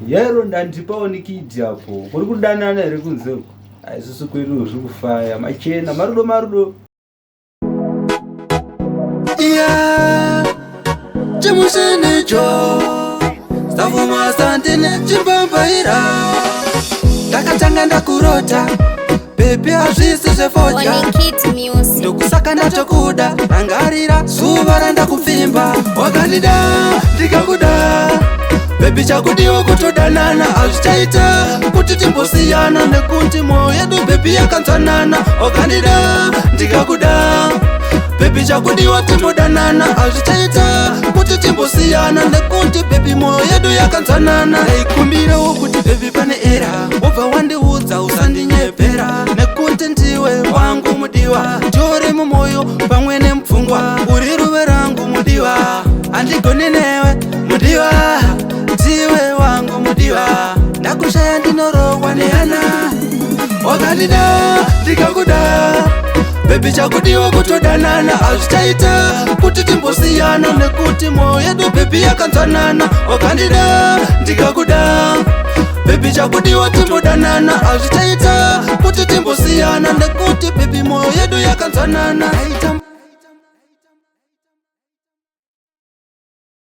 Yero ndandipawo nikidhi apo. Kuri kudanana here kunze uko? Isusu kwedu zviri kufaya. Machena marudo marudo. Yeah, chimusinicho savuma sandine chimbambaira ndakatanga ndakurota baby, hazvisi zvefodya. Onikit Music. Ndokusaka ndatokuda, rangarira zuva randakupfimba, wakandida ndikakuda baby. Chakudiwa kutodanana, hazvichaita kuti timbosiyana nekuti mwoyo yedu baby yakanzwanana. Wakandida ndikakuda baby, chakudiwa timbodanana, hazvichaita kuti timbosiyana nekuti baby mwoyo yedu yakanzwanana. Ndaikumbirawo kuti baby pane era, wobva wandiudza usandinyepera nekuti ndiwe wangu mudiwa, ndiuri mumwoyo pamwe nemupfungwa, uri ruve rangu mudiwa, handigoni newe mudiwa, ndiwe wangu mudiwa, ndakushaya ndinorohwa nehana. Wakandida ndikakuda baby, chakudiwa kutodanana, hazvichaita kuti timbosiyana nekuti mwoyo yedu baby yakanzwanana. Wakandida ndikakuda baby, chakudiwa timbodanana, hazvichaita kuti timbosiyana nekuti baby mwoyo yedu yakanzwanana. Aita